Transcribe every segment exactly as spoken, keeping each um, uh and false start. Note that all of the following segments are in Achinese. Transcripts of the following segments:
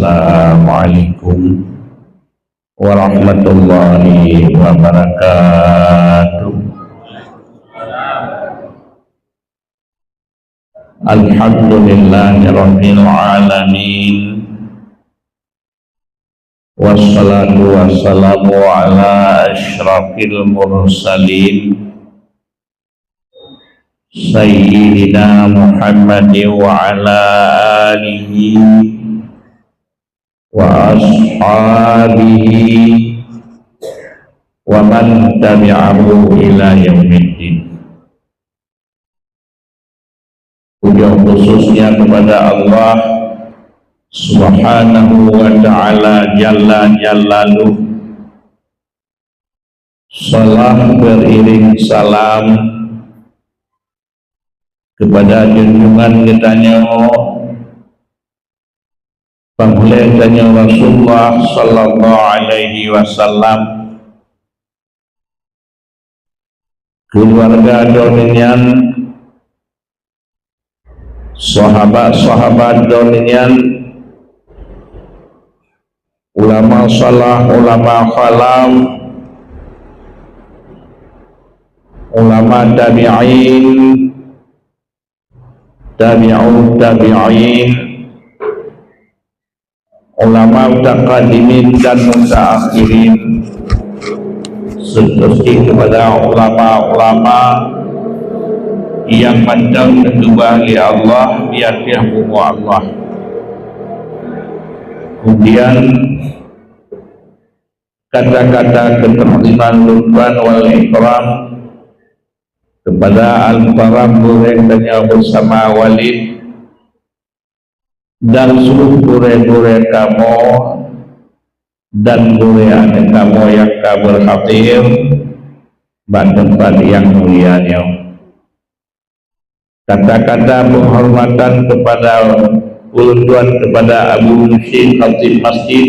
Assalamualaikum warahmatullahi wabarakatuh. Alhamdulillahirabbil alamin. Wassalatu wassalamu ala asyrafil mursalin, Sayyidina Muhammadin wa ala alihi wa ashabihi wa man tabi'ahu ila yaumiddin. Puja khususnya kepada Allah Subhanahu wa Ta'ala Jalla Jalaluh. Salam beriring salam kepada junjungan geutanyoe, Panghulée tanyoe Rasulullah sallallahu alaihi wasallam, keuluwarga droeneuh nyan, sahabat-sahabat droeneuh nyan, ulama salaf, ulama khalaf, ulama tabi'in, tabi'ut tabi'in, ulama mutaqaddimin dan mutaakhirin, seterusnya kepada ulama-ulama nyang mantong geukeubah lé Allah di ateueh bumoe Allah. Kemudian, kata-kata keutahziman lôn tuan wal ikram kepada Al-Mukarram gurée tanyoe beusama Walid dan seluruh gurée-gurée kamoe dan gurée aneuk kamoe nyang ka berhadir bak teumpat nyang mulia nyoe. Kata-kata penghormatan kepada ulôn tuan kepada Abu Syekh Khatib Masjid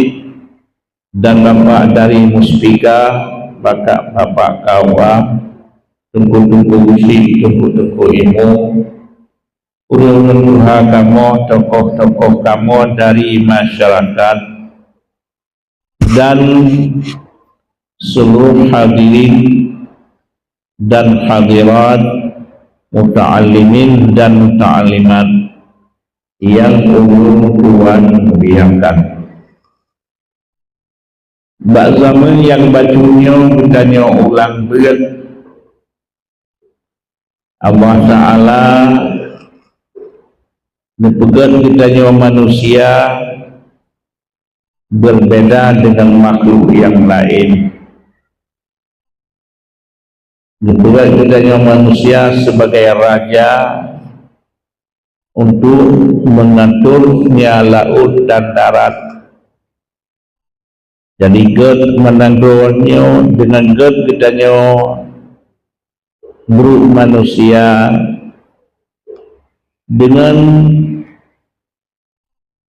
dan Bapak dari Muspika, Bapak-bapak K U A, teungku-teungku geusyik, teungku-teungku ilmu, ulôn-ulôn tuha kamoe, tokoh-tokoh kamoe dari masyarakat, dan seluruh hadirin dan hadirat, muta'allimin dan muta'allimat nyang ulôn tuan muliakan. Bak zaman nyang bacut nyoe geutanyoe ulang beuet, Allah Ta'ala neupeugét geutanyoe manusia berbeda dengan makhluk nyang laén. Geupeugét geutanyoe manusia sebagai raja untuk mengaturnya laut dan darat. Jadi, gét meunan droe nyoe, deungon gét geutanyoe brok manusia, deungon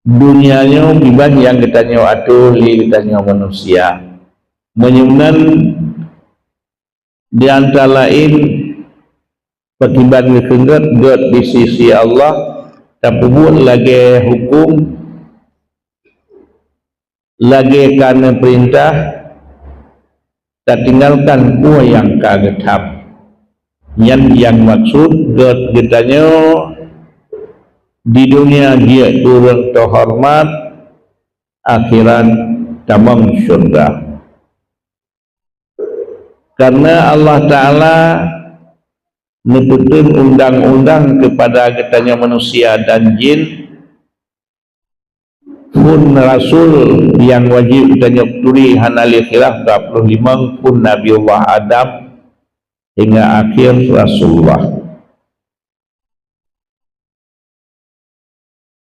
donya nyoe kiban nyang geutanyoe atur lé geutanyoe manusia. Meunyoe nan di antara laén pakiban geukeunggét gét di sisi Allah, tapeubuet lagée huköm, lagée ka neupeurintah, tatinggalkan peue nyang ka geutham. Nyan nyang maksud gét geutanyoe di donya jeuet ureuëng teuhoreumat, akhirat tamong syeuruga. Karena Allah Ta'ala neupeuteun undang-undang kepada geutanyoe manusia dan jin, phon rasul nyang wajéb geutanyoe turi hana lé khilaf dua puluh limong phon Nabiullah Adam hingga akhir Rasulullah.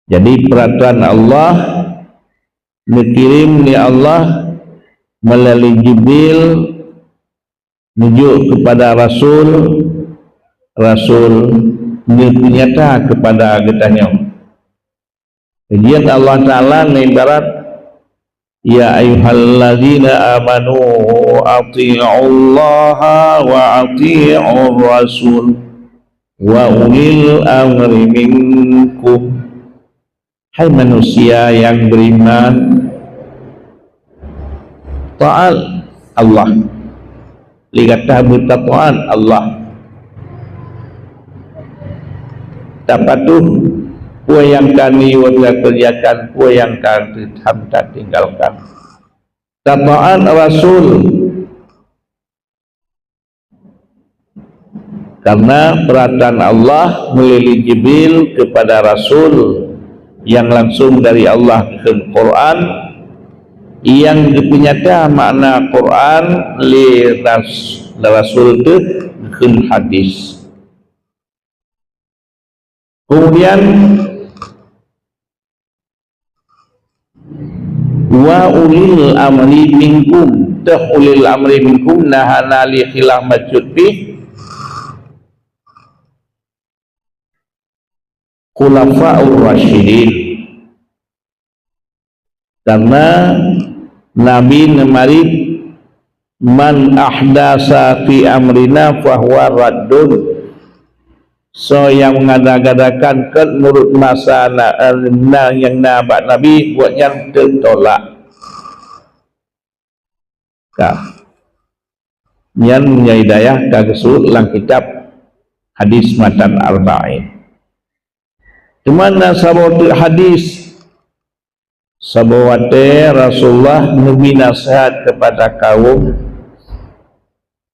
Jadi, peuratoran Allah neukirém lé Allah meulalu Jibril neujok keupada rasul, rasul neupeunyata keupada geutanyoe. Kemudian Allah Ta'ala neuibarat, "Ya ayyuhallazina amanu ati'ullaha wa ati'ur rasul wa ulil amri minkum." Hai manusia nyang beriman, taat Allah. Lé gata beutaat Allah. Tapatuh peue nyang ka neuyue takeureujakan, peue nyang ka teuham tatinggalkan. Taat Rasul. Karena peurasaan Allah meulalu Jibril keupada Rasul nyang langsung dari Allah kheun Quran, nyang geupeunyata makna Quran lé ras-, Rasul teuh kheun hadis. Kemudian, "Wa ulil amri minkum." Teuh ulil amri minkum na hana lé khilaf bacut pih khulafaur rasyidin. Karena Nabi neumarit, "Man ahdasa fi amrina fahuwa raddun." Soe nyang mengada-adakan keu meunurot masa na, na nyang na bak Nabi, buet nyan teutolak. Ka. Nyan nyang hidayah ka geuseuôt lam kitab hadis matan Arba'in. Teuma na saboh teuk hadis, saboh watée Rasulullah neubri naseuhat keupada kawöm,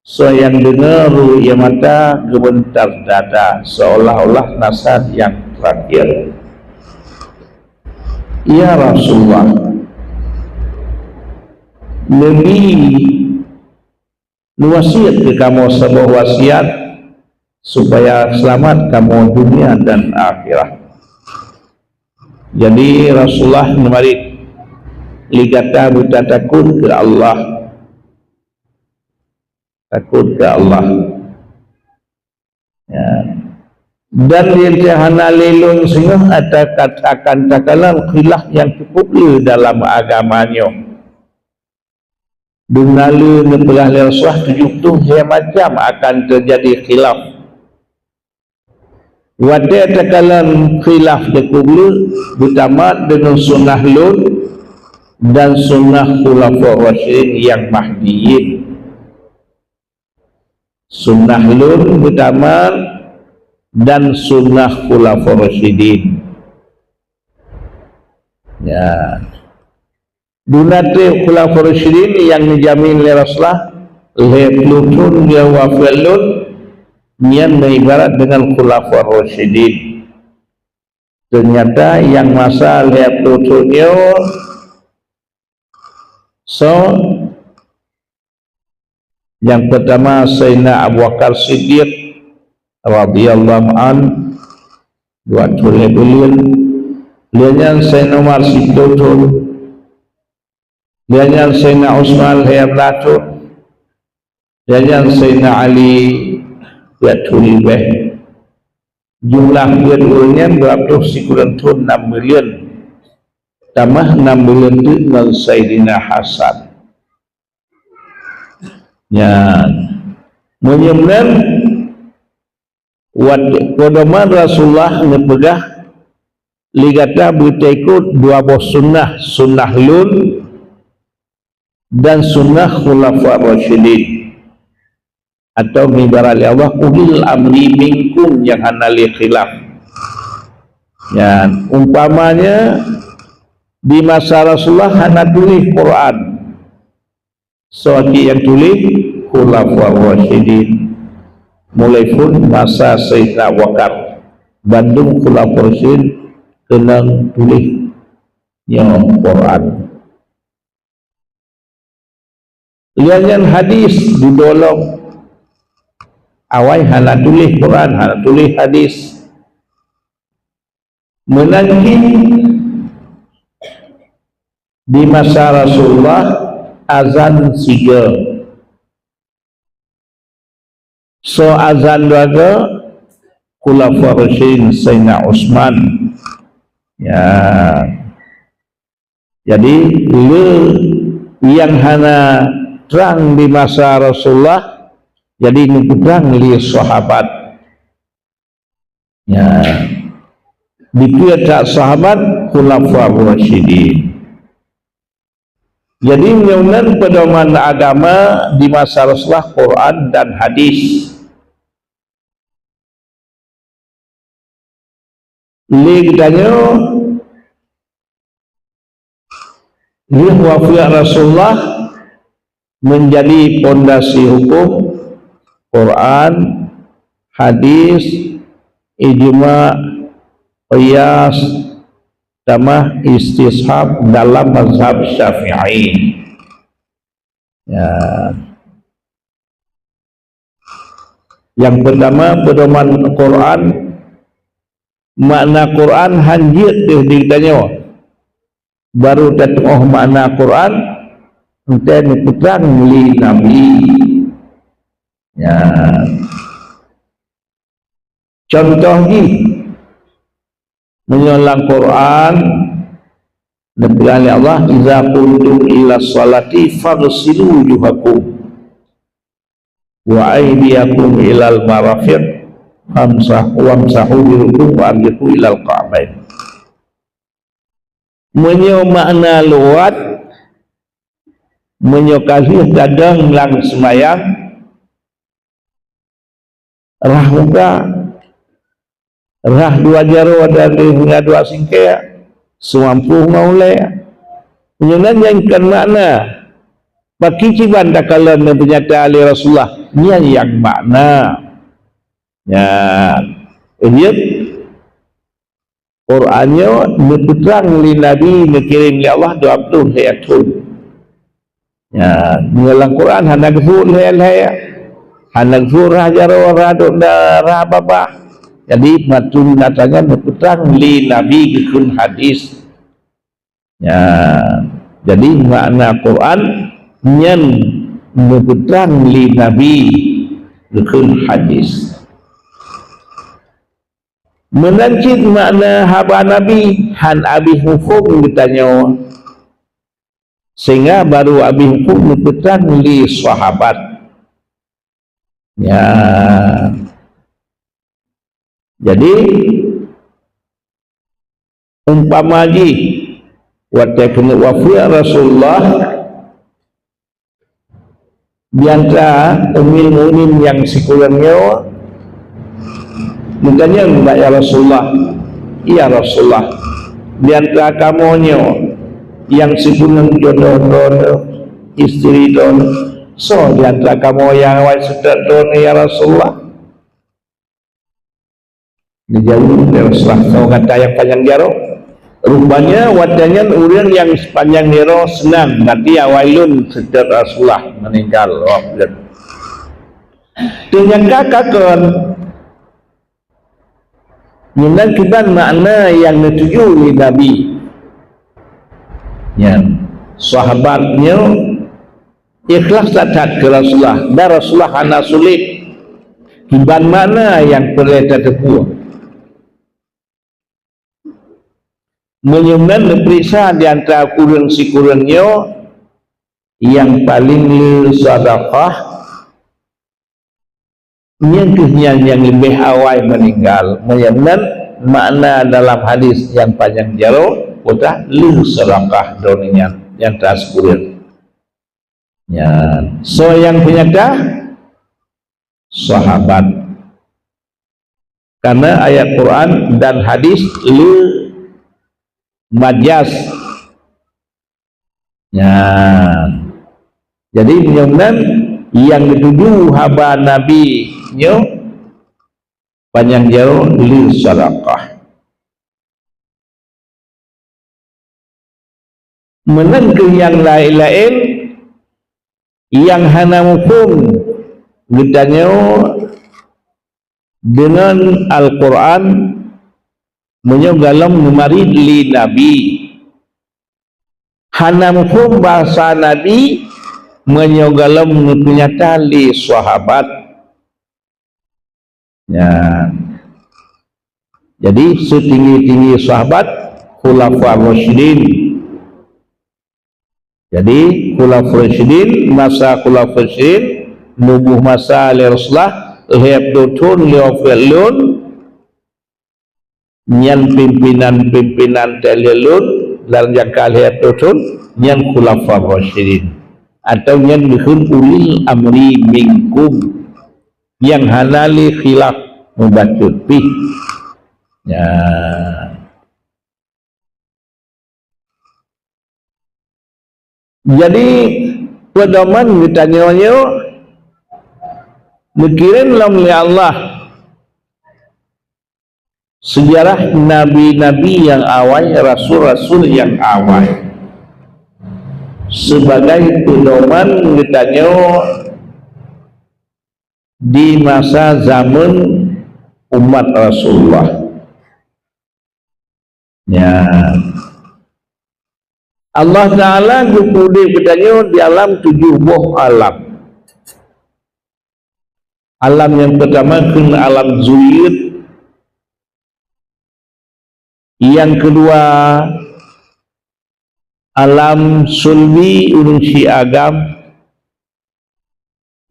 soe nyang deungoe ruweuet ie mata geubeuntar dada, seolah-olah naseuhat nyang terakhir. "Ya Rasulullah, Nabi neuwasiat keu kamoe saboh wasiat supaya seulamat kamoe dunia dan akhirat." Jadi Rasulullah neumarit, "Lé gata beutatakot keu Allah." Takot keu Allah. Ya. Dan nyang hana lé lôn singoh ata-, akan takalon khilaf nyang cukup le dalam agama nyoe. Dum na le neupeugah lé Rasulullah tujoh ploh lhée macam akan teujadi khilaf. Watée takalon khilaf cukup le, beutamat deungon sunnah lôn dan sunnah khulafa rasyidin nyang mahdiyyin. Sunnah lôn beutamat dan sunnah khulafa rasyidin. Ya. Dum na treb khulafa rasyidin nyang neujamin lé Rasulullah, lhée ploh thon ngon wafeuet lôn, nyan meuibarat deungon khulafa rasyidin. Teunyata nyang masa lhée ploh thon nyoe, soe? Nyang peurtama Saidina Abu Bakar Siddiq radhiyallahu an, dua thon lhée buleuen. Lheueh nyan Saidina Umar siploh thon. Lheueh nyan Saidina Utsman lhée blaih thon. Lheueh nyan Saidina Ali peuet thon leubeh. Jumlah peuet ureuëng nyan dua ploh sikureueng thon nam buleuen. Tamah nam buleuen teuk ngon Saidina Hasan. Nyan. Meunyoe meunan, wat pedoman Rasulullah neupeugah, lé gata beutaikot dua boh sunnah, sunnah lôn dan sunnah khulafa rasyidin. Atau meuibarat lé Allah, ulil amri minkum, nyang hana lé khilaf. Nyan, umpamanya di masa Rasulullah hana tuléh Quran. Soe cit nyang tuléh? Khulafa rasyidin. Mulai phon masa Saidina Abu Bakar, bandum khulafa rasyidin keunong tuléh nyoe Quran. Lheueh nyan hadis didolong. Awai hana tuléh Quran, hana tuléh hadis. Meunan cit di masa Rasulullah azan sigoe. Soe azan dua goe? Khulafa Rasyidin Saidina Utsman. Ya. Jadi, le nyang hana trang di masa Rasulullah, jadi neupeutrang lé sahabat. Ya. Dikeu that sahabat, Khulafa Rasyidin. Jadi, meunyoe nan pedoman agama di masa Rasulullah, Quran dan hadis. Lé geutanyoe, lheueh wafeuet Rasulullah, menjadi pondasi hukum Quran, hadis, ijma, qiyas, tamah istishab dalam mazhab Syafi'i. Ya. Yang pertama, pedoman Quran, makna Quran hanjeuet deh di tanyoe. Baru tateungoh makna Quran, entah neupeutrang lé Nabi. Ya. Contoh jih, meunyoe lam Quran, neupeugah lé Allah, "Idza qumtum ila sholati faghsilu wujuhakum wa aydiyakum ilal marafiq, wamsahu, wamsahu bi ru'usikum wa arjulakum ilal ka'bain." Meunyoe makna lugat, meunyoe ka lheueh tadong lam seumayang, rhah muka, rhah dua jaroe dan hingga dua singkée, seumampu ngon ulée. Meunyoe nan nyang kon makna, pakri kiban takalon nyang peunyata lé Rasulullah, nyan nyang makna. Nyan, jeuet Quran nyoe neupeutrang lé Nabi, neukirém lé Allah dua ploh lhée thon. Ya, meunyoe lam Quran hana geuseuôt lhée-lhée, hana geuseuôt rhah jaroe, rhah dok, rhah babah. Jadi, makna nyan neupeutrang lé Nabi geukheun hadis. Ya, jadi makna Quran nyan neupeutrang lé Nabi geukheun hadis. Meunan cit makna haba Nabi han abéh muphom geutanyoe, sehingga baru abéh muphom neupeutrang lé sahabat. Ya. Jadi, umpama jih, watée keuneuk wafeuet Rasulullah, di antara Ummul Mukminin nyang sikureueng nyoe, geutanyong bak, "Ya Rasulullah, ya Rasulullah, di antara kamoe nyoe, nyang sikureueng jodoh droeneuh, istri droeneuh, soe di antara kamoe nyang awai seutôt droeneuh, ya Rasulullah?" Neujaweueb lé Rasulullah, "Soe gata nyang panyang jaroe?" Rupanya watée nyan ureuëng nyang panyang jaroe seunang, berarti awai lôn seutôt Rasulullah meuninggai, wafeuet. Teunyata ka kon. Meunan kiban makna nyang neutuju lé Nabi. Nyan, sahabat nyoe ikhlas that-that keu Rasulullah, dan Rasulullah hana sulet. Kiban makna nyang peureulée tateupeue. Meunyoe nan neupeuriksa di antara kureueng sikureueng nyoe, nyang paleng le sadakah, nyan kheueh nyan nyang leubeh awai meuninggai. Meunyoe nan makna dalam hadis nyang panyang jaroe, peugah le sadakah droeneuh nyan, nyang ka sikureueng. Nyan, soe nyang peunyata? Sahabat. Karena ayat Quran dan hadis le majaz. Nyan. Jadi, meunyoe nan nyang geutuju haba Nabi nyoe panyang jaroe le sadakah. Meunan kheueh nyang laén-laén nyang hana muphom geutanyoe deungon Al-Quran, meunyoe gohlom neumarit lé Nabi. Hana muphom bahasa Nabi, meunyoe gohlom neupeunyata lé sahabat. Nyan. Jadi, seutinggi-tinggi sahabat, khulafa rasyidin. Jadi, khulafa rasyidin, masa khulafa rasyidin, neuboh masa lé Rasulullah, lhée ploh thon lheueh wafeuet lôn, Nyan pimpinan-pimpinan teuh lheueh lôn dalam jangka lhèe ploh thôn, nyan khulafa rasyidin. Atau nyan geukheun ulil amri minkum, nyang hana lé khilaf mubacut pih. Ya. Jadi, peudoman geutanyoe nyoe neukirém lom lé Allah sejarah nabi-nabi nyang awai, rasul-rasul nyang awai, sebagai peudoman geutanyoe di masa zaman umat Rasulullah. Ya. Allah Ta'ala geupeuudép geutanyoe di alam tujoh boh alam. Alam nyang peutama kheun alam zuriyat, nyang keudua alam sulbi ureuëng si agam,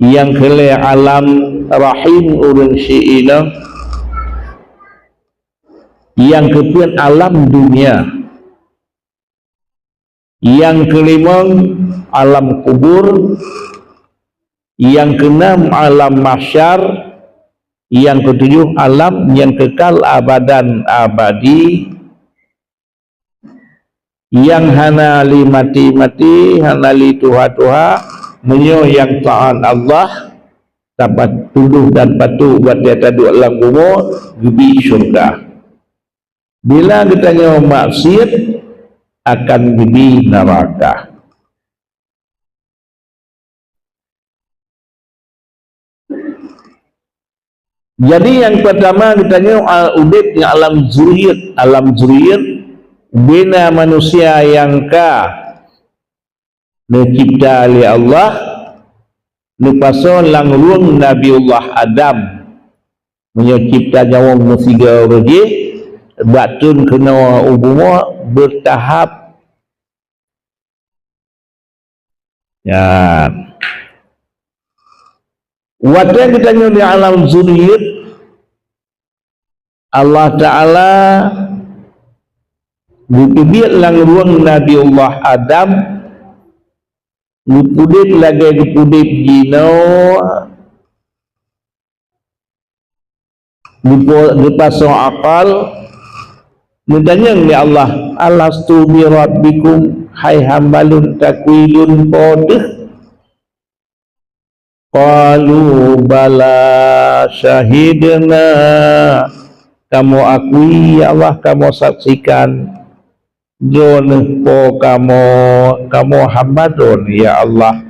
nyang keulhèe alam rahim ureuëng si inong, nyang keupeuet alam dunia, nyang keulimong alam kubur, nyang keunam alam mahsyar, nyang keutujoh alam nyang keukal abadan abadi, nyang hana lé maté-maté, hana lé tuha-tuha, meunyoe nyang taát Allah, tapat tudoh dan patuh watèe taduek lam bumoe, geubi syeuruga. Bila geutanyoe maksiet, akan geubi neuraka. Jadi, nyang peutama geutanyoe, a, udép di alam zuriet. Alam zuriet, bina manusia nyang ka neucipta lé Allah, neupasoe lam rueng Nabiullah Adam. Meunyoe cipta nyawöng meusigoe roh jih, bak thon keunoe u bumoe beutahap. Nyan. Watèe geutanyoe di alam zuriet, Allah Ta'ala geupeubiet lam rueng Nabiullah Adam, geupeuudép lagèe geupeuudép jinoe, geupo-, geupasoe akal, geutanyong lé Allah, "Alastu bi rabbikum, hai hamba lôn, takui lôn Po teuh?" Qalu bala syahidna. Kamoe akui, ya Allah, kamoe saksikan, Droeneuh Po kamoe, kamoe hamba Droeneuh, ya Allah.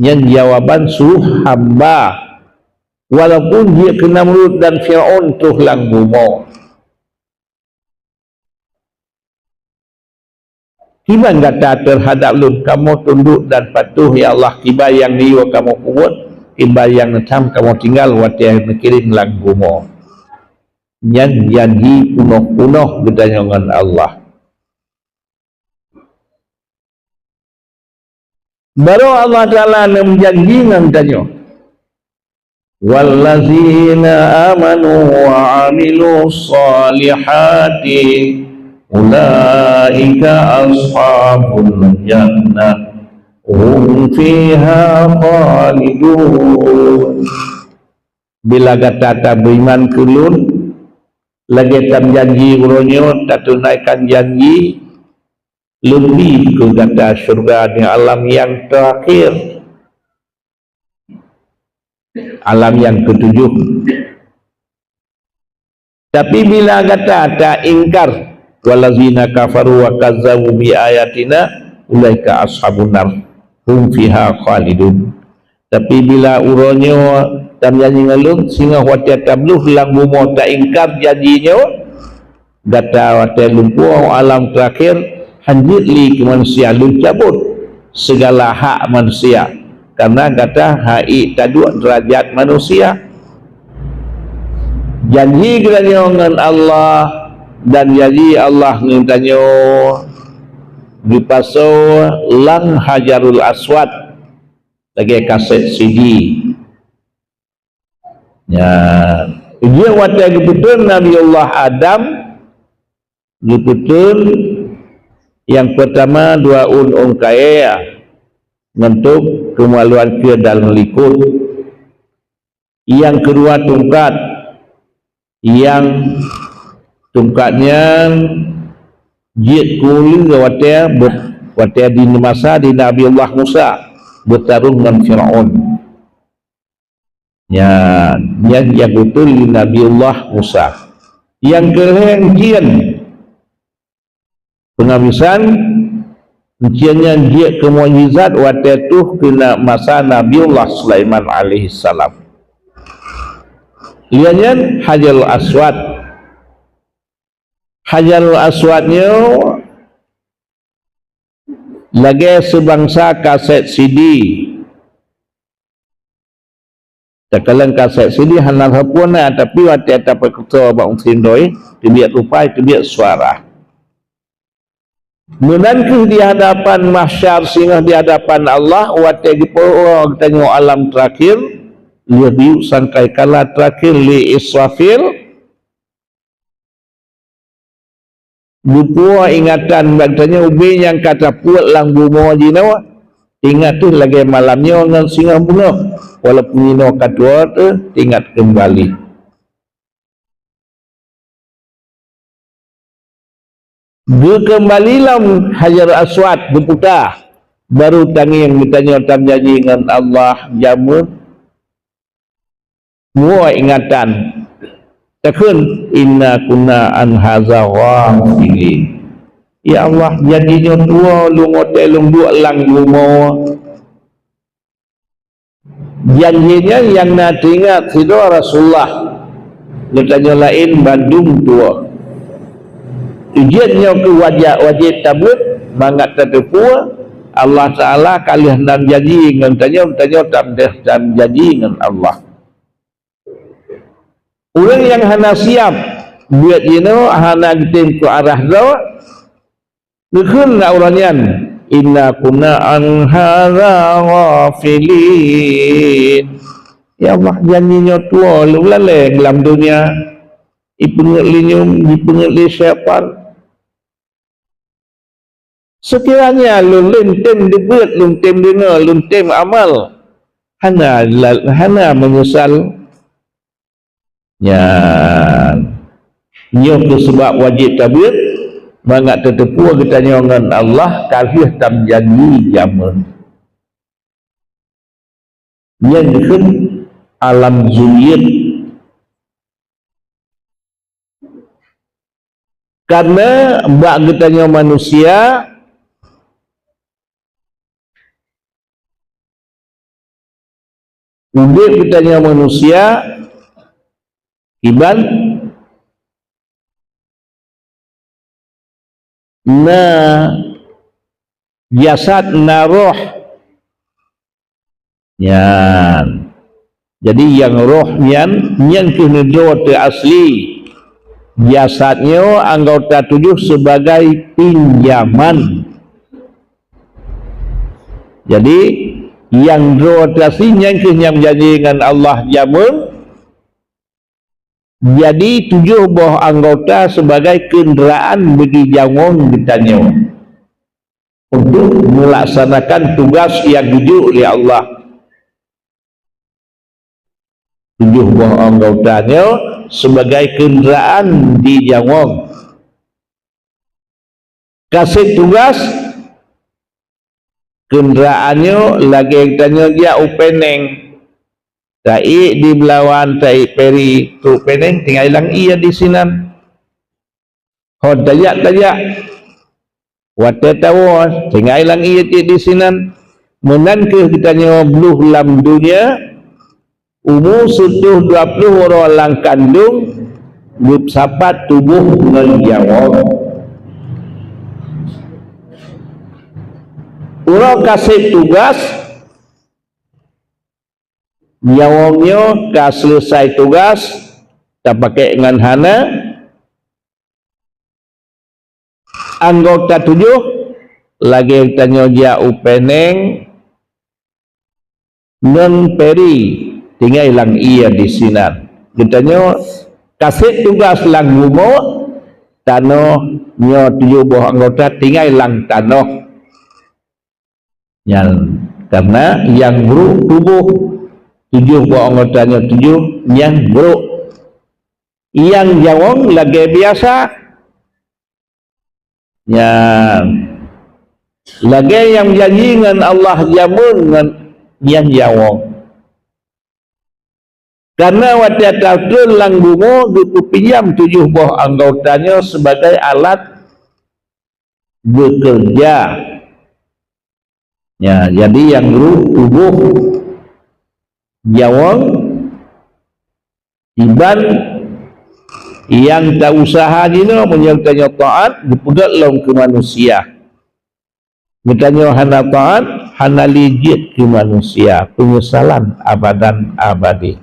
Nyan jawaban su hamba. Walaupun jeuet keu Namrud dan Firaun troh lam bumoe. Kiban gata teuhadap lôn, kamoe tundok dan patuh, ya Allah, kiban nyang neuyue kamoe peubuet, kiban nyang neutham kamoe tinggai watèe neukirém lam bumoe. Nyan janji peunoh-peunoh geutanyoe ngon Allah. Baroe Allah Ta'ala neumeujanji ngon tanyoe, "Wallazina amanu wa amilus solihati, ulaika ashabul jannah, hum fiha khalidun." Bila gata tabeuiman keu Lôn, lagèe tameujanji uroe nyoe tatunaikan janji, Lôn bi keu gata syeuruga di alam nyang teurakhir, alam nyang keutujoh. Tapi bila gata taingkar, "Wallazina kafaru wa kazzabu bi ayatina, ulaika ashabun nar, hum fiha khalidun." Tapi bila uroe nyoe tameujanji ngon Lôn, singoh watèe tabloh lam bumoe taingkar janji nyoe, gata watèe lumpoe alam teurakhir, hanjeuet lé keu manusia Lôn cabot sigala hak manusia, kareuna gata han ék taduek deurajat manusia. Janji geutanyoe ngon Allah dan janji Allah ngon tanyoe geupasoe lam Hajarul Aswad lagèe kasét C D. Nyan. Jeuet watée geupeutrön Nabiullah Adam, geupeutrön nyang peurtama dua ôn-ôn kayée ngon tôb keumaluan keue dalam likot. Nyang keudua tungkat, nyang tungkat nyan jeuet keu uleue watée be-, watée di masa di Nabiullah Musa beutarông ngon Firaun. Nyan, nyan nyang geupeutrön lé Nabiullah Musa. Nyang keulhée cien, peungamisan, cien nyan jeuet keu mukjizat watée troh keu na-, masa Nabiullah Sulaiman alaihissalam. Lheueh nyan Hajarul Aswad. Hajarul Aswad nyoe lagée seubansa kasét C D. Takalon kasét C D hana sapeue na, tapi watée tapeukeusô bak unteng doi, teubiet rupa, teubiet suara. Meunan kheueh di hadapan mahsyar singoh di hadapan Allah, watée geupeuwoe geutanyoe alam teurakhier, lheueh geuyue sangkai kala teurakhier lé Israfil, geupuwoe ingatan bak geutanyoe ubé nyang ka tapeuet lam bumoe jinoe, ingat teuh lagée malam nyoe ngon singoh bunoe, walaupun jinoe ka tuwoe teuh, ingat keumbali. Geukeumbali lom Hajar Aswad geuputa, barô tangieng geutanyoe tamjanji ngon Allah jameun. Muwoe ingatan, takheun, "Inna kunna an haza ghafilin." Ya Allah, janji nyoe tuwoe lôn watée lôn duek lam bumoe. Janji nyan nyang na teuingat sidroe Rasulullah. Geutanyoe laén bandum tuwoe. Ujeuen nyoe keuh wajéb, wajéb tabeuet mangat tateupeue Allah Taala ka lheueh nam janji ngon tanyoe, tanyoe tam deuh tam janji ngon Allah. Ureuëng nyang hana siab beuet jinoe, hana geutem keu arah droe, geukheun lé uroe nyan, "Inna kunna an hadza ghafilin." Ya Allah, janji nyoe tuwoe lôn lalée lam donya. Ipeungeut lé nyum, ipeungeut lé syaitan. Seukiranya lôn lôn tem deubeuet, lôn tem deungoe, lôn tem amal, hana la-, hana meunyeusal. Nyan, nyoe keuh sabab wajéb tabeuet, mangat tateupeue geutanyoe ngon Allah ka lheueh tam janji jameun. Nyan geukheun alam zuliet. Karena bak geutanyoe manusia, udeb geutanyoe manusia, iban na jasad, na roh. Nyan. Jadi, nyang roh nyan, nyan keuh neudroe teuasli. Jasad nyoe anggota tujoh sebagai pinjaman. Jadi, nyang droe teuasli nyan keuh nyang janji ngon Allah jameun. Jadi, tujoh boh anggota sebagai keundraan bagi jawong geutanyoe untuk melaksanakan tugas nyang geujok lé Allah. Tujoh boh anggota nyoe sebagai keundraan di jawong. Kaseb tugas, keundraan nyoe lagée geutanyoe jak u Peneng. Taék di Belawan, taék peri, trok Peneng, tinggai lam ié disinan. Ho tajak-tajak, watée tawoe, tinggai lam ié cit disinan. Meunan keuh geutanyoe bloh lam donya, umu sireutoh dua ploh uroe lam kandong, geupeusapat tuboh ngon jawong. Uroe kaseb tugas, jawong nyoe ka seuleusai tugas, tapakék ngon hana, anggota tujoh, lagée tanyoe jak u Peneng ngon peri, tinggai lam ié disinan. Geutanyoe kaseb tugaih lam bumoe, tanoh nyoe tujoh boh anggota tinggai lam tanoh. Nyan karena nyang brok tuboh, tujoh boh anggota nyoe tujoh nyang brok. Nyang nyawöng lagée biasa. Nyan lagée nyang janji ngon Allah jameun ngon nyang nyawöng. Karena watée tatrön lam bumoe geupeupinjam tujoh boh anggota nyoe sebagai alat bekerja. Ya, jadi nyang brok tuboh nyawöng iban nyang ta-usaha jinoe meunyoe tanyoe taát geupeugét lom keu manusia. Geutanyoe hana taát, hana lé jeuet keu manusia, penyesalan abadan abadi.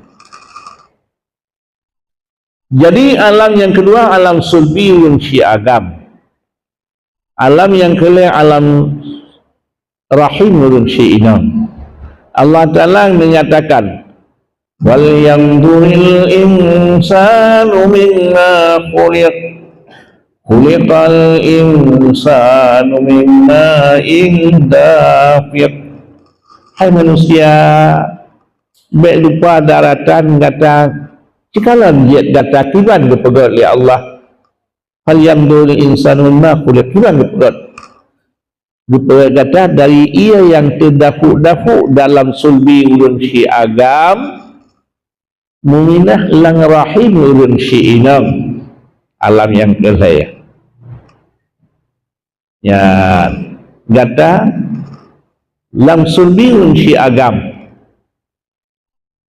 Jadi alam nyang keudua alam sulbi ureuëng si agam. Alam nyang keulhée alam rahim ureuëng si inong. Allah Taala menyatakan, "Falyanzuril insanu mimma khuliq. Khuliqal insanu mimma dafiq." Hai manusia, bék lupa daratan gata, cikalon jeuet gata kiban geupeugét lé Allah. "Falyanzuril insanu mimma khuliq." Kiban geupeugét. Geupeugét gata dari ié nyang teudafu-dafu dalam sulbi ureuëng si agam, meuminah lam rahim ureuëng si inong, alam nyang keulhée. Nyan gata lam sulbi ureuëng si agam,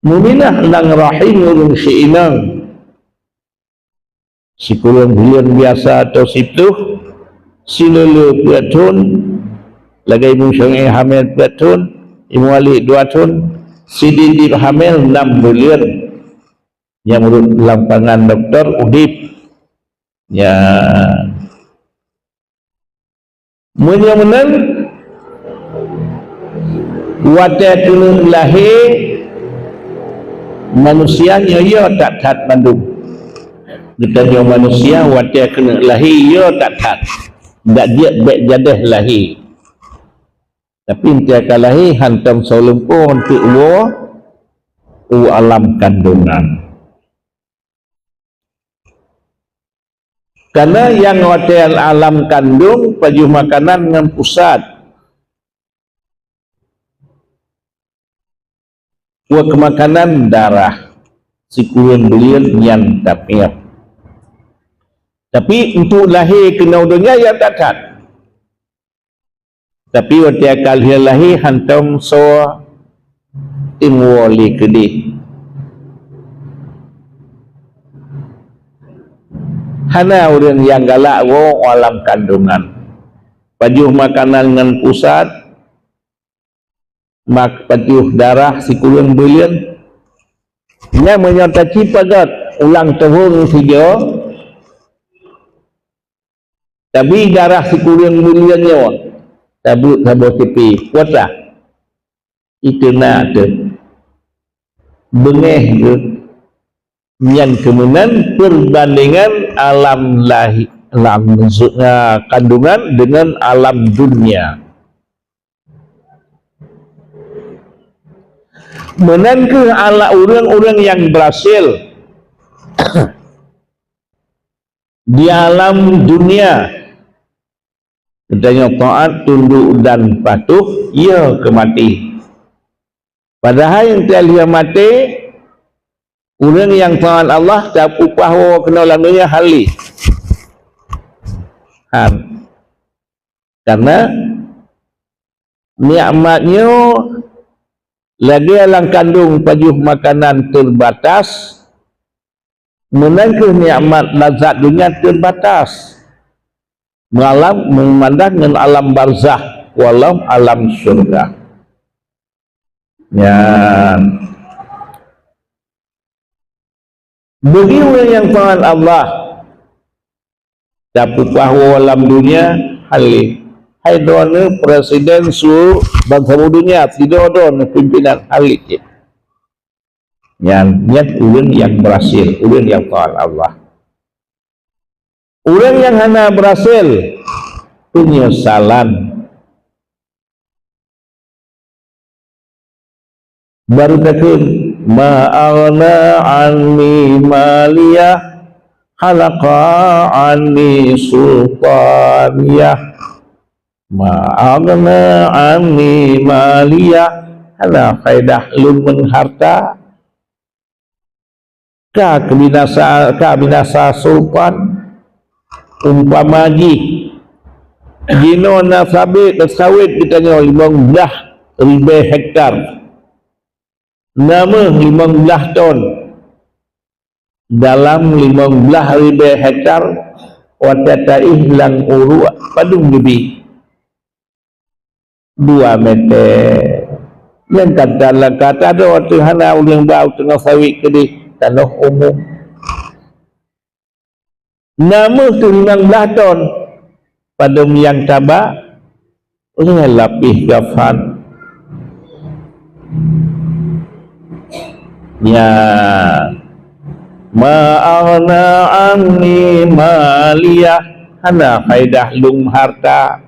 meuminah lam rahim ureuëng si inong. Sikureueng buleuen biasa atau siploh, sileuleu peuet thon, lagée meusyeueng hamé peuet thon, imuali dua thon, sididip hamé nam buleuen. Nyang ureuëng lam pangan dokto udeb. Nyan. Meunyoe meunan, watée keuneuk lahé, manusia nyoe yo that-that mandum. Geutanyoe manusia watée keuneuk lahé yo that-that. Dak jeuet bék jadeh lahé. Tapi meunyoe ka lahé, hantom soe lumpoe teuk woe u alam kandongan. Karena nyang watée alam kandong pajoh makanan ngon pusat. Buet makanan darah, sikureueng buleuen nyan tapiep. Tapi untuk lahé keunoe donya ya that-that. Tapi watée ka lheueh lahé hantom soe teungoh lé keudeh. Hana ureuëng nyang galak woe u alam kandongan. Pajoh makanan ngon pusat, mak pajoh darah sikureueng buleuen. Nyan meunyoe taci pagat ulang tahun sigoe, tabi darah sikureueng buleuen nyoe, tabeuet saboh tipi puasa. Itu na teuh. Beungéh geuh. Nyan keuh meunan perbandingan alam lahi-, alam zu-, ah, kandungan dengan alam dunia. Meunan keuh ala ureuëng-ureuëng nyang berhasil di alam dunia. Geutanyoe taát, tunduk dan patuh, ya keu maté. Padahai nyang ka lheueh maté, ureuëng nyang taát Allah tapeupah woe keunoe lam donya hali. Han. Karena nikmat nyoe lagée lam kandong pajoh makanan terbatas, meunan keuh nikmat lazat dunia terbatas. Meualam, meumandang ngon alam barzakh, walom alam syurga. Nyan. Bagi ureuëng nyang taát Allah, tapeupah woe lam dunia, hali. Hai droeneuh presiden su bansa dunia, sidroe droeneuh pimpinan, hali cit. Nyan, nyan ureuëng nyang berhasil, ureuëng nyang taat Allah. Ureuëng nyang hana berhasil, penyesalan. Baru takheun, "Ma aghna anni maliyah, halaqa anni sultaniyah. Ma aghna anni maliyah, hana faedah lôn ngon harta. Ka keubinasa, ka binasa sultan." Umpama jih, jinoe na sabé, sawét geutanyoe limong blaih ribée hektar. Na meuh limong blaih ton. Dalam limong blaih ribée hektar, watée taéh lam uruek padum leubeh? Dua meter. Nyang kata lam kata doh teuh hana ureuëng bau teungoh sawét keudeh tanoh umum. Na meuh teuh limong blaih ton. Padum nyang taba? Lhée lapéh gafan. Nya, "Ma aghna anni maliyah," hana faedah lôn harta.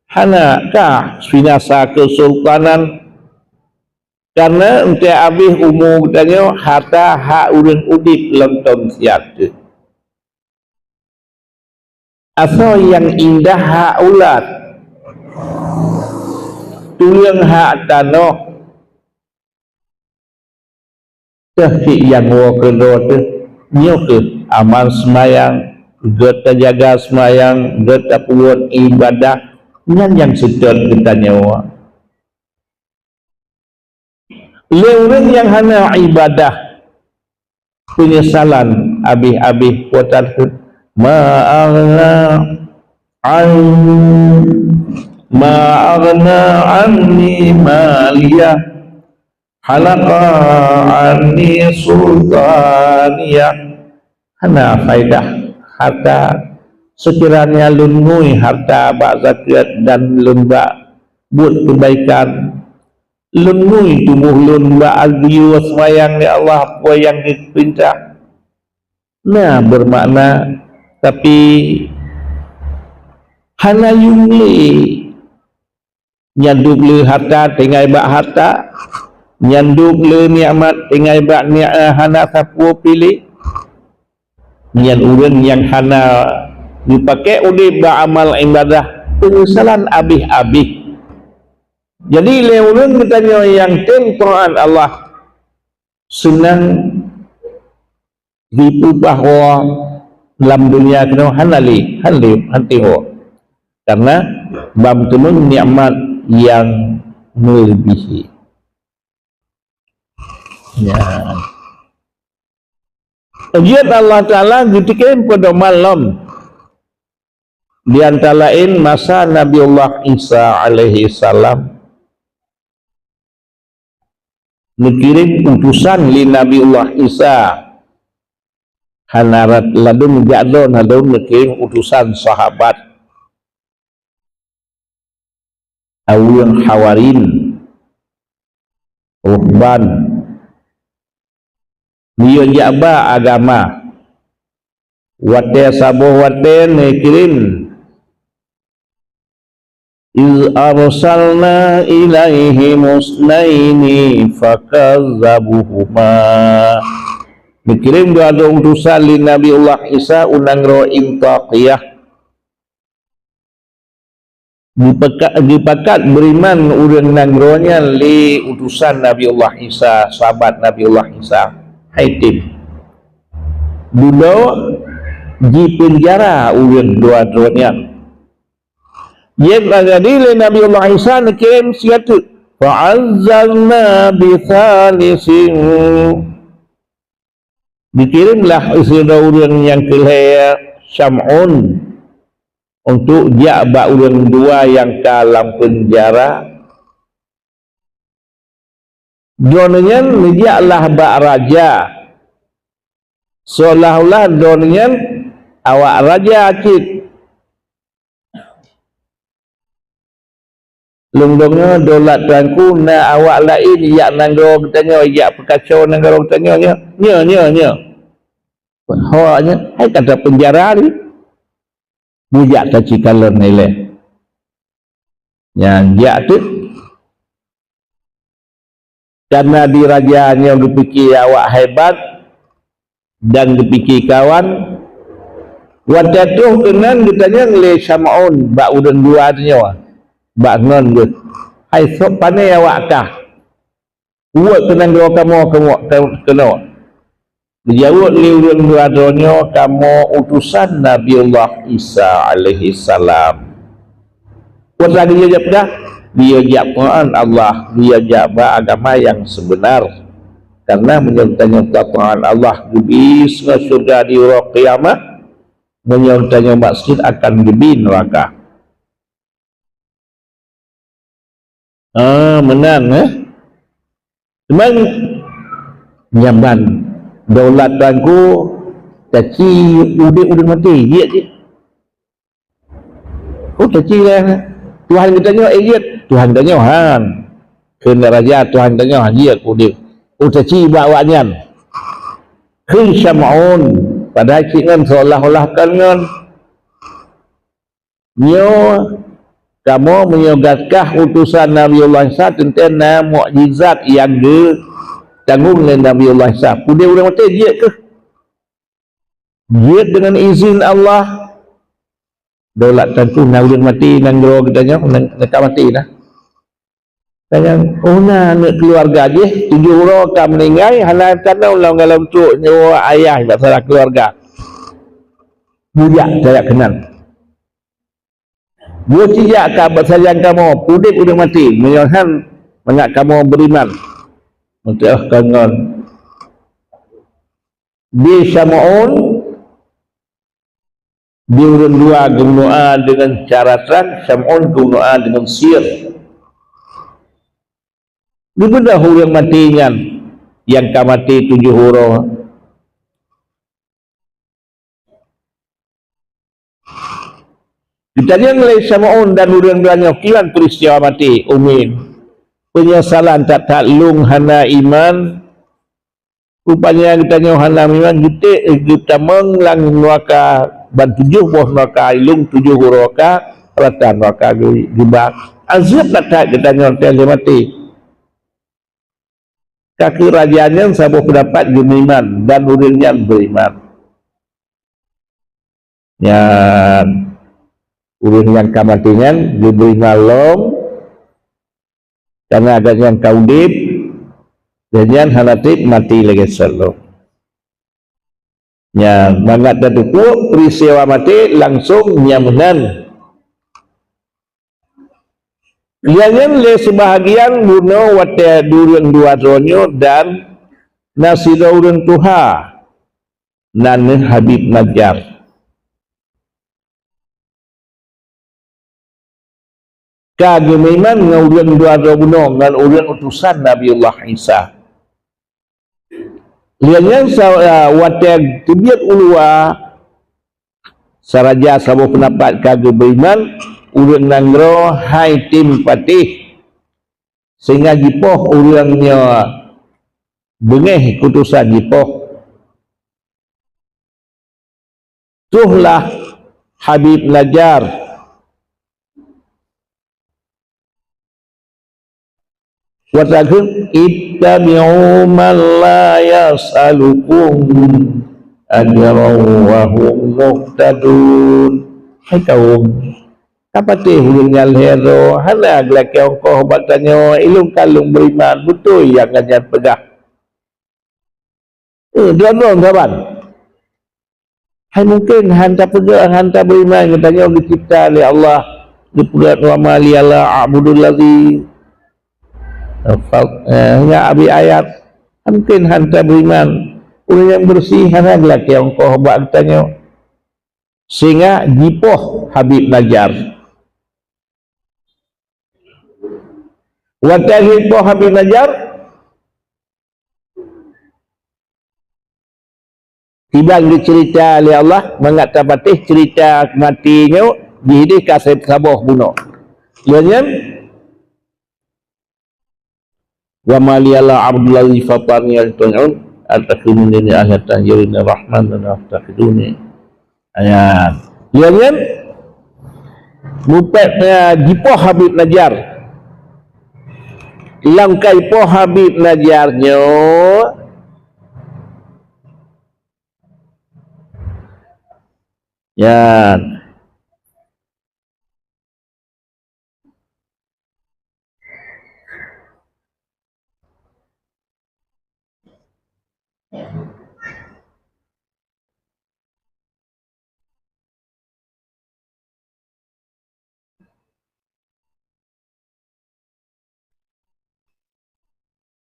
Hana ka binasa keusultanan. Karena enteuk abéh umu geutanyoe, harta hak ureuëng udeb lom tom siat teuh. Asoe nyang indah hak ulat, tuleueng hak tanoh, teuh cit nyang woe keudroe teuh. Nyoe kheueh amal seumayang, gét tajaga seumayang, gét tapeubuet iébadah, nyan nyang seutôt geutanyoe. Lé ureuëng nyang hana iébadah, peunyesalan abéh-abéh, watée takheun, "Ma aghna an, ma aghna anni maliyah, halaqa anni sultaniyah." Hana faedah harta. Seukiranya lôn ngui harta bak zakeuet dan lôn bak buet keubaikan, lôn ngui tuboh lôn bak agiu seumayang lé Allah peue nyang geupeurintah, na beumakna, tapi hana yum lé. Nyan dub le harta tinggai bak harta, nyan dub le nikmat tinggai bak ni-, eh, hana sapeue piléh. Nyan ureuëng nyang hana geupaké udeb bak amal iébadah, peunyesalan abéh-abéh. Jadi, lé ureuëng geutanyoe nyang tem taát Allah, seunang jipeubah woe lam donya keunoe hana lé, hana lé, hana lé woe. Karena ban teumeung nikmat nyang meuleubèh. Ya. Jeuet Allah Taala geutikeuen peudoman lom. Di antara laén masa Nabiullah Isa alaihi salam, neukirém utosan lé Nabiullah Isa. Hana rat ladôm jak droe, ladôm neukirém utosan sahabat. Aweueng Hawarin, ruhban, neuyue jak ba agama. Watèe saboh watèe neukirém, "Iz arsalna ilaihim itsnaini fakazzabuhuma." Neukirém dua droe utosan lé Nabiullah Isa u nanggroe Antiokhia. Geupakat, geupakat beuriman ureueng nanggroe nyan lé utosan Nabiullah Isa, sahabat Nabiullah Isa, hai tem. Dudoe jipeunjara ureueng dua droe nyan. Jeuet lagèe nyan lé Nabiullah Isa neukirém siat teuk, "Fa'azzazna bitsalisin." Geukirém lah sidroe ureueng nyang keu lhèe, Syam'un, untuk jak bak ureueng dua nyang ka lam peunjara. Droeneuh nyan neujak lah bak raja, seolah-olah droeneuh nyan awak raja cit. Lôn deungoe daulat Tuhanku na awak laén jak nanggroe geutanyoe, jak peukaco nanggroe geutanyoe nyoe. Nyoe, nyoe, nyoe. Ho nyoe, hai ka tapeunjara lé. Geujak tacit kalon ilée. Nyan jak teuk. Karena di raja nyoe geupike awak hebat dan geupike kawan, watée troh keunan geutanyong lé Syamaun bak ureuëng dua nyoe, bak ngon geuh, "Hai soe, pane awak kah? Uweuek keunan droe kamoe keunoe." Geujaweueb lé ureuëng dua droe nyoe, "Kamoe utosan Nabiullah Isa alaihissalam." Peue geuyue jak peugah? Geuyue jak peuhan Allah, geuyue jak bak agama nyang seubeuna. Karena meunyoe tanyoe tapeuhan Allah geubri singoh syeuruga di uroe kiamat, meunyoe tanyoe maksiet akan geubri neuraka. Ah, meunan, eh. Teuma nyan ban daulat Tuhanku, taci udeb ureuëng maté, jeuet cit. Oh, taci lah. Tuhan geutanyoe, eh, jeuet. Tuhan tanyoe han. Keuneuk raja Tuhan tanyoe han jeuet udeb. Oh, taci bak awaknyan. Kheun Syamaun, padahai cit ngon seolah-olah kon ngon. Nyoe kamoe meunyoe gata utosan Nabiullah Isa, teuntée na mukjizat nyang geutanggong lé Nabiullah Isa. Udeb ureuëng maté jeuet keuh? Jeuet deungon izin Allah. Daulat Tuhanku na ureuëng maté nanggroe geutanyoe, na, na ka maté dah. Kadang, oh, na aneuk keuluwarga jih, tujoh uroe ka meuninggai, hana tanoh lam galom trok nyoe ayah bak salah keuluwarga. Bujak tajak keunan. Beuci jak ka bak sajan kamoe, udeb ureuëng maté, meunyoe han mangat kamoe beuriman. Meuteuk kon ngon. Di Syamaun, di ureuëng dua geumeudoá deungon cara trang, Syamaun geumeudoá deungon sihir. Geubeudôh ureuëng maté nyan, nyang ka maté tujoh uroe. Geutanyong lé Syamaun dan ureuëng dua nyoe kiban peuristiwa maté, umin. Peunyesalan that-that lôn hana iman. Rupanya geutanyoe hana meuiman, geuték, eh, geutamong lam neuraka ban tujoh boh neuraka, ilong tujoh uroe ka rata neuraka geu-, geuba. Azeueb that-that geutanyoe watée lheueh maté. Ka keuh raja nyan saboh peundapat geumeuiman dan ureuëng nyan beuiman. Nyan, ureuëng nyang ka maté nyan geubri malom, karena gobnyan ka udeb, gobnyan hana treb maté lagée seulom. Nyan, mangat tateupeue peuristiwa maté langsong nyan meunan. Lheueh nyan lé seubahagian bunoe watée ureuëng dua droe nyoe dan na sidroe ureuëng tuha, nan Habib Najjar. Ka geumeuiman ngon ureuëng dua droe bunoe ngon ureuëng utosan Nabiullah Isa. Lheueh nyan sa-, watée teubiet u luwa, siraja saboh peundapat ka geubeuiman, ureuëng nanggroe hai tem patéh, sehingga jipoh ureuëng nyoe beungéh keutosan jipoh. Troh lah Habib Najjar. Watée geukheun, "Ittabi'u man la yas'alukum ajran wa hum muhtadun." Hai kaum, ka patéh ureuëng nyan lhée droe, hana geulakée ongkoh bak tanyoe, ilong ka lôn beuiman, beutôi nyang gobnyan peugah. Eh, droe-droe saban. Hai mungken han tapeugah, han tabeuiman geutanyoe geucipta lé Allah, geupeugah, "Wa ma liya la a'budul ladzi." Eh, nyan abéh ayat. Mungken han tabeuiman. Ureuëng nyang beureusi hana geulakée ongkoh bak geutanyoe. Sehingga jipoh Habib Najjar. Watée jipoh Habib Najjar, kiban geuceurita lé Allah, mangat tapatéh ceurita maté nyoe, jih deh ka saboh bunoe. Lheueh nyan, Wa ma liya la a'budu allazi fatarani wa anta tu'in, atakhidhu min duni alihatan yuriduni rahman wa yattakhiduni. Ayan. Lheueh nyan, mupat, eh, jipoh Habib Najjar. Lam kai poh Habib Najjar nyoe, nyan.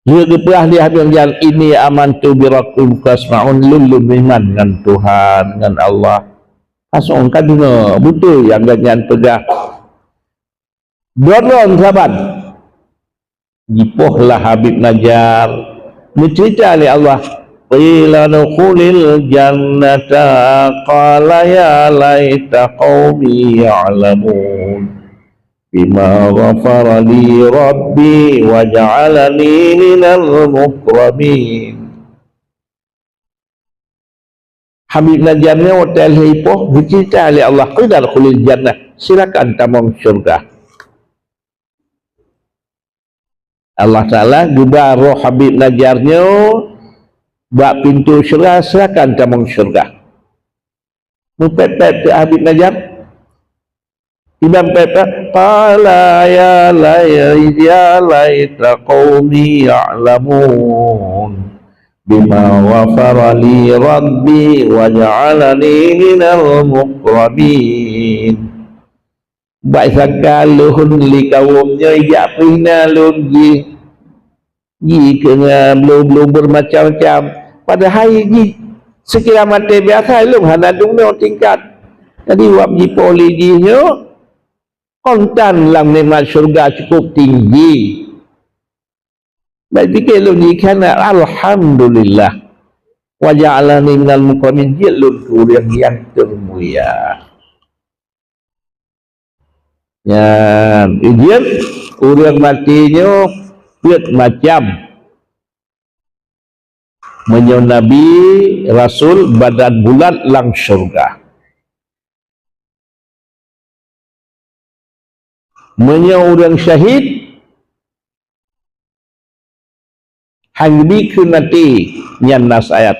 Lheueh geupeugah lé Habib Najjar, "Inni amantu bi rabbikum fasma'un," lôn, lôn meuiman ngon Tuhan, ngon Allah. Fasma'un, ka deungoe, beutôi nyang gobnyan peugah. Droe-droe saban. Jipoh lah Habib Najjar, neuceurita lé Allah, "Qila udkhulil jannata, qala ya laita qaumi ya'lamun, bima ghafara li rabbi wa ja'alani minal mukramin." Habib Najjar nyoe watée lheueh jipoh, geuceurita lé Allah, "Qila udkhulil jannah, silakan tamong syeuruga." Allah Taala geuba roh Habib Najjar nyoe bak pintoe syeuruga, "Silakan tamong syeuruga." Meupét-pét teuk Habib Najjar. Iban pét-pét, "Qala ya lai-, ya laita qaumi ya'lamun, bima ghafara li rabbi wa ja'alani minal mukramin." Bak sangka lôn lé kawöm nyoe jak peuhina lôn jih. Jih keu ngon bloe-bloe beumacam-macam. Padahai jih seukira maté biasa, lôn hana deungoe tingkat. Jadi, wab jipoh lé jih nyoe, kontan lam nikmat syeuruga cukup tinggi. Baik pike lôn jih kheun, "Alhamdulillah. Wa ja'alani minal mukramin." Jeuet lôn keu ureuëng nyang teumulia. Nyan, ujian ureuëng maté nyoe peuet macam. Meunyoe nabi, rasul, badan bulat lam syeuruga. Meunyoe ureuëng syahid, hana geubri kheun maté, nyan nas ayat,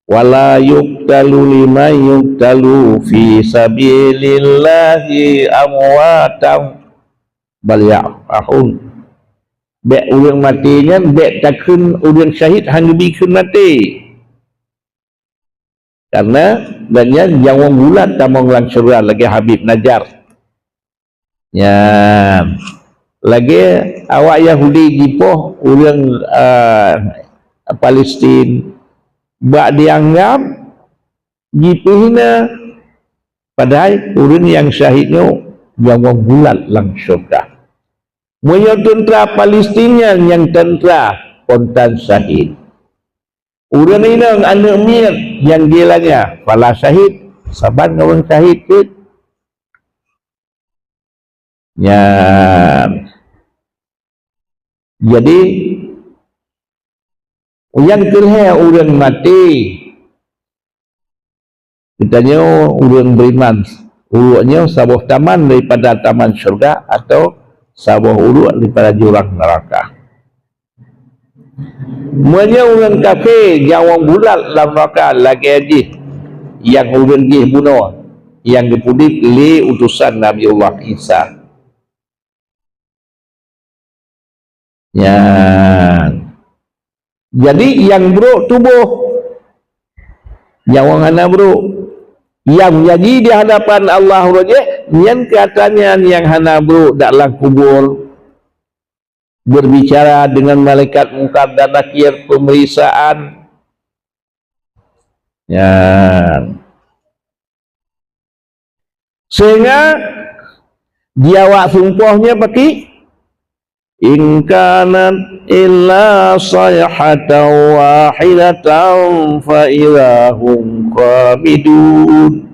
"Wala yuqtalu liman yuqtalu fi sabilillahi amwatan, bal yahun." Bék ureuëng maté nyan, bék takheun ureuëng syahid hana geubri kheun maté. Karena gobnyan nyang bulat tamong lam syeuruga lagée Habib Najjar. Nyan. Lagée awak Yahudi jipoh ureuëng, a, Palestin, bak dianggap jipeuhina, padahai ureuëng nyang syahid nyoe nyang bulat lam syeuruga. Meunyoe teuntra Palestin nyan nyang teuntra, kontan syahid. Ureuëng inong aneuëk miet nyang di lanya, pala syahid, saban ngon ureuëng syahid cit. Nyan. Jadi, nyang keu lhée ureuëng maté, geutanyoe ureuëng beriman, uruek nyoe saboh taman daripada taman syeuruga atau saboh uruek daripada jurang neuraka. Meunyoe ureuëng kafé nyang bulat lam neuraka lagée jih nyang ureuëng jih bunoe nyang geupeuudeb lé utosan Nabiullah Isa. Nyan. Jadi, nyang brok tuboh, nyang hana brok. Nyang jadi di hadapan Allah uroe jih, nyan keu atra nyan nyang hana brok dak lam kubur. Berbicara dengan malaikat Mungkar dan Nakir, pemeriksaan. Nyan. Sehingga di awak sumpah nyan pakri, "In kanat illa sayhatan wahidatan fa idza hum khamidun."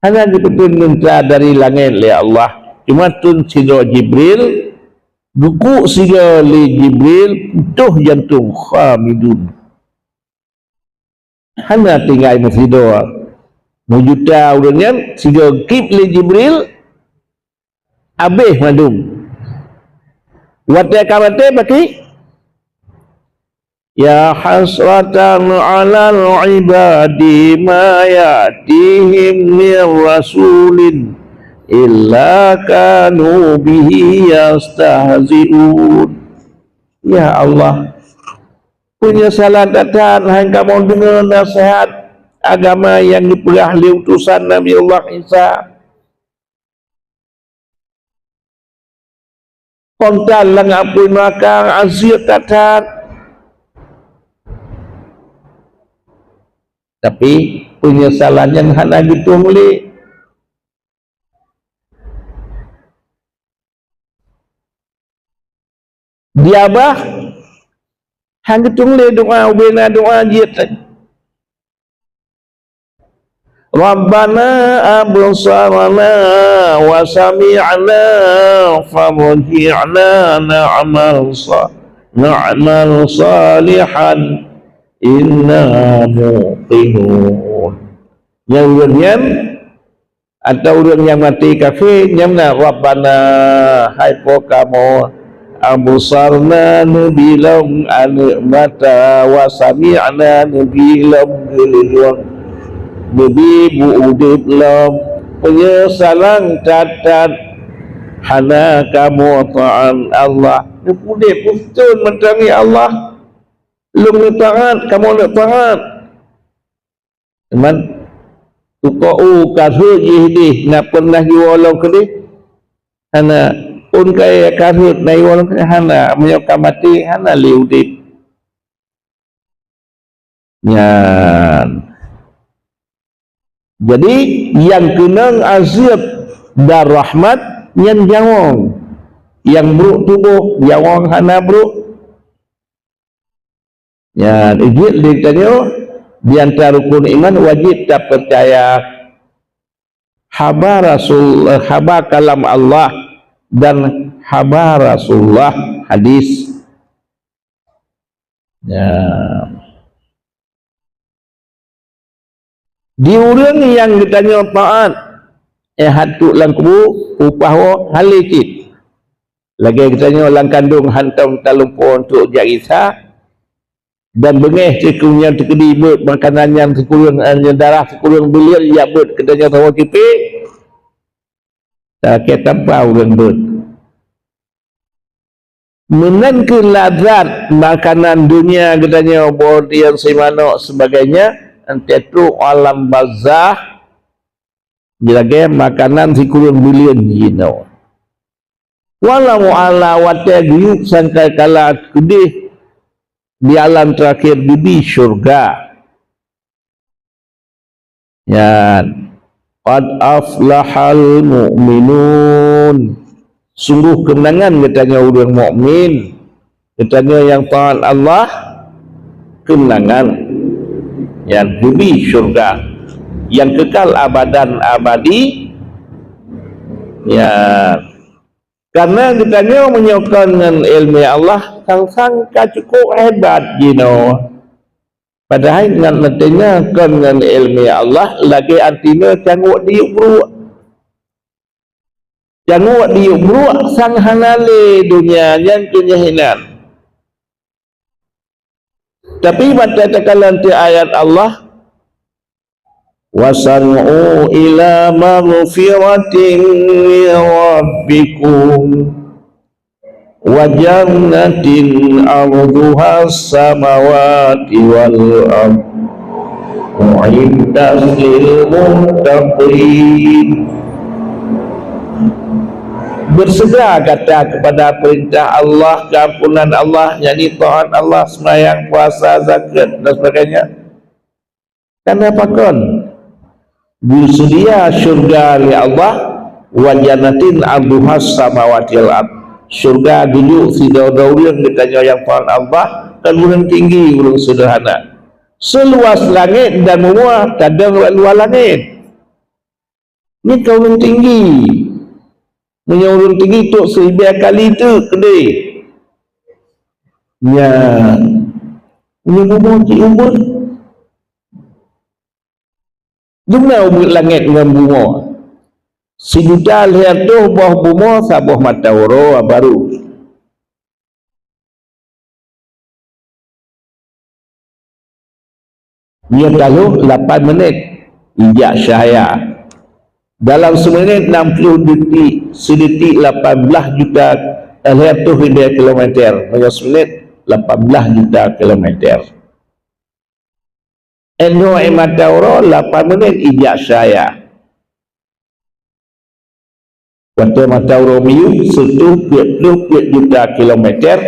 Hana geupeuteun teuntra dari langét lé Allah, cuma teun sidroe Jibril Geukuk sigoe lé Jibril, putôh jantông, khamidun. Hana tinggai meusidroe. Meujuta ureuëng nyan sigoe geukip lé Jibril, abéh mandum. Watée ka maté, pakri, "Ya hasratan 'alal 'ibadi ma ya'tihim min rasulin illa kanu bihi yastahzi'un." Ya Allah, peunyesalan that-that hai kamoe deungoe naseuhat agama nyang geupeugah lé utosan Nabi Allah Isa. Kontan lam apui neuraka, azeub that-that. Tapi peunyesalan nyan hana geutueng lé. Di babah, han geutueng lé doa, ubena doa jeuet. "Rabbana absarna wa sami'na farji'na na'mal sa-, na'mal salihan inna muqinun." Nyang ureuëng nyan, atau ureuëng nyang maté kafé, nyang na, "Rabbana, hai Po kamoe, absarna, neubi lom aneuëk mata, wa sami'na, neubi lom geuluwang, neubi beu udeb lom, peunyesalan that-that hana kamoe taát Allah." Neupudeb peue mantong, "Ya Allah, lôn neutaát, kamoe neutaát." Teuma, tukoe u ka rhot jih deh, na pernah jiwoe lom keudeh? Hana. Phon kayée ka rhot na jiwoe lom keudeh? Hana. Meunyoe ka maté, hana lé udeb. Nyan. Jadi, nyang keunong azeub dan rahmat nyan nyawöng. Nyang brok tuboh, nyawöng hana brok. Nyan, jeuet lé geutanyoe, di antara rukun iman wajéb tapeucaya haba Rasul, haba kalam Allah dan haba Rasulullah, hadis. Ya. Di ureuëng nyang geutanyoe taát, eh, han trok lam kubu, upah woe hana lé cit. Lagée geutanyoe lam kandong hantom talumpoe trok jak gisa, dan beungéh sikureueng nyan teukeudi beuet makanan nyan sikureueng, eh, darah sikureueng buleuen jak beuet geutanyoe saboh kipe, lakée tampa ureuëng beuet. Meunan kheueh lazat makanan donya geutanyoe, boh dian, si manok, sebagainya, 'oh trok alam barzakh, jilagée makanan sikureueng buleuen jinoe. Walau ala watée geuyue sangkakala keudeh di alam teurakhier geubri syurga. Nyan, "Qad aflahal mu'minun." Sunggoh keunangan geutanyoe ureuëng mukmin, geutanyoe nyang taát Allah, keunangan nyang geubri syurga nyang kekal abadan abadi. Nyan, karena geutanyoe meunyoe kon ngon iéleumé Allah, sang-sang ka cukup hebat jinoe. Padahai ngon meuteunyoe kon ngon iéleumé Allah, lagée arti nyoe cangguek diyueb bruek. Cangguek diyueb bruek sang hana lé donya nyan keu nyan hinan. Tapi ban takalon teuh ayat Allah, "Wasari'u ila maghfiratin min rabbikum." "Wa jannatin 'arduhas samawati wal ard, u'iddat lil muttaqin." Beuseugra gata keupada peurintah Allah, keuampunan Allah, yakni taát Allah, seumayang, puasa, zakeuet, dan sebagainya. Karena pakon? Geuseudia syurga lé Allah, "Wa jannatin 'arduhas samawati wal ard." Syurga geuyue sidroe-droe ureuëng geutanyoe nyang taát Allah, kon ureuëng tinggi, ureuëng seudeurhana. Seuluas langét dan bumoe tadong bak luwa langét. Nyan keu ureuëng tinggi. Meunyoe ureuëng tinggi trok siribèe kali teuk keudeh. Nyan, meunyoe bumoe cit ubeut, di mana ubeut langét ngon bumoe? Sijuta lhèe reutôh boh bumoe saboh mata uroe barô. Nyoe taloh lapan minét ijak cahya. Dalam seuminét nam ploh detik, sidetik lapan blaih juta, eh, lhèe reutôh ribèe kilometer. Meunyoe seuminét, lapan blaih juta kilometer. Nyoe mata uroe lapan minét ijak cahya. Watèe mata uroe miyueb seureutôh peuet ploh peuet juta kilometer,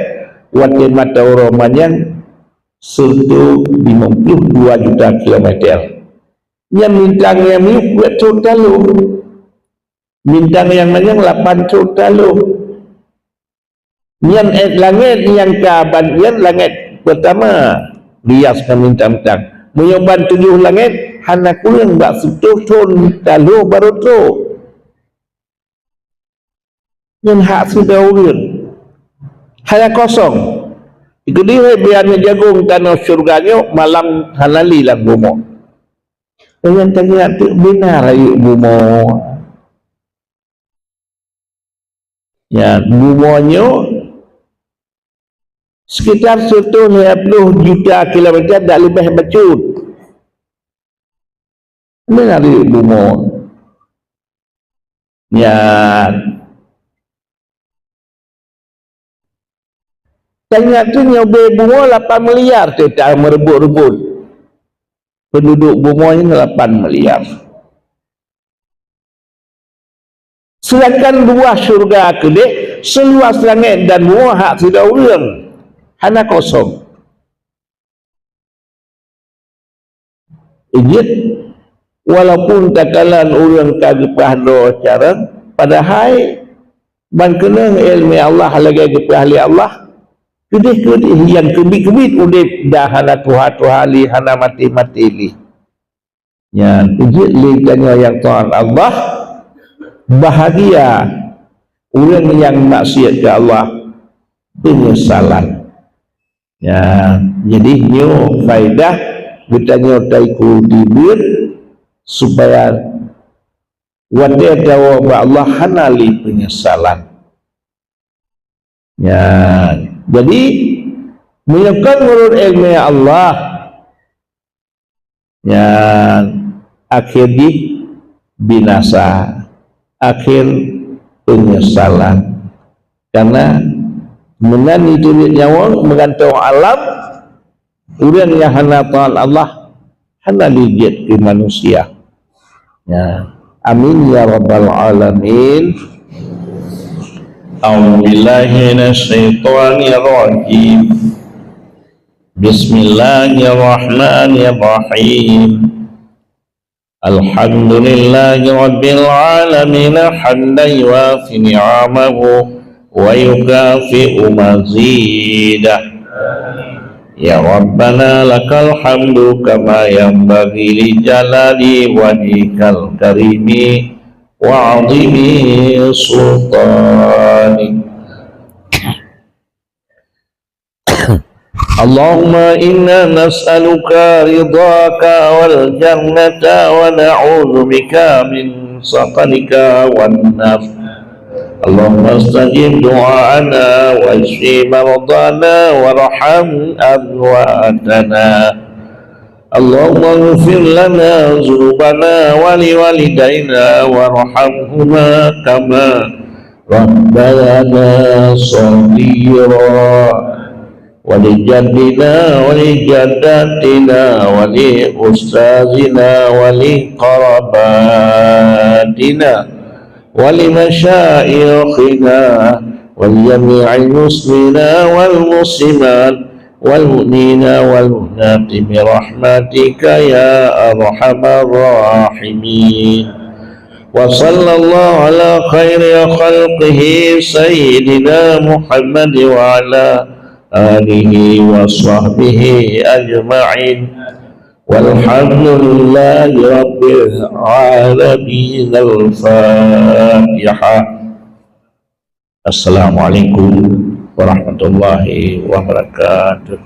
watèe mata uroe manyang seureutôh limong ploh dua juta kilometer. Nyan bintang nyang miyueb peuet thon taloh. Bintang nyang manyang lapan thon taloh. Nyan ét langét nyang ka ban nyan langét peurtama, rias ngon bintang-bintang. Meunyoe ban tujoh langét, hana kureueng bak siploh thon taloh barô trok. Nyan hak sidroe ureuëng. Hana kosong. Keudéh biar nyoe jagong tanoh syeuruga nyoe malam hana lé lam bumoe. Nyan tangiak teuk bina rayeuk bumoe. Ya, bumoe nyoe sekitar seratus lima puluh juta kilometer dak leubeh bacut. Meunan di bumoe. Ya. Tanyoe tu nyoe bumoe lapan miliar teuka meureubot-reubot. Penduduk bumoe nyoe lapan miliar. Sedangkan luwah syeuruga keudeh seuluwah langét dan bumoe hak sidroe ureuëng, hana kosong. Jeuet, walaupun takalon ureuëng ka geupeugah droe carông, padahai ban keunong iéleumé Allah lagée geupeugah lé Allah, keudeh-keudeh nyang keubiet-keubiet udeb dan hana tuha-tuha lé, hana maté-maté lé. Nyan, jeuet lé tanyoe nyang taát Allah, bahagia ureuëng nyang maksiat keu Allah, peunyesalan. Nyan, jadi nyoe faedah geutanyoe taikul dibeuet supaya watée tawoe bak Allah hana lé peunyesalan. Nyan, jadi meunyoe kon meunurot iéleumé Allah, nyan akhé jih binasa, akhé peunyesalan. Karena meunan jiteubiet nyawöng meugantoe alam, ureuëng nyang hana taát Allah hana lé jeuet keu manusia. Ya. Amin ya rabbal alamin. A'udzubillahi minasyaitonirrajim. Bismillahirrahmanirrahim. Alhamdulillahi rabbil alamin, hamdan yuwafi ni'amahu wa yukafi'u mazidah. Ya Rabbana, lakal hamdu kama yanbaghi li jalali wajhikal karimi wa 'azimi sultanik. Allahumma inna nas'aluka ridhaka wal jannata wa na'udzubika min sakhatika wan nar. Allahumma stajib du'aana wasyfi mardhana warham amwatana. Allahumma ighfir lana dzunubana wa liwalidaina warhamhuma kama rabbayana shaghira. Wa li jaddina wa li jaddatina wa li ustazina wa li qarabatina wa li masyaikhina wa li jami'il muslimina wal muslimat wal mu'minina wal mu'minati bi rahmatika ya arhamar rahimin. Wa sallallahu ala khairi khalqihi sayyidina Muhammad wa ala alihi wa sahbihi ajma'in. Walhamdulillahi rabbil alamin. Al-Fatihah. Assalamualaikum warahmatullahi wabarakatuh.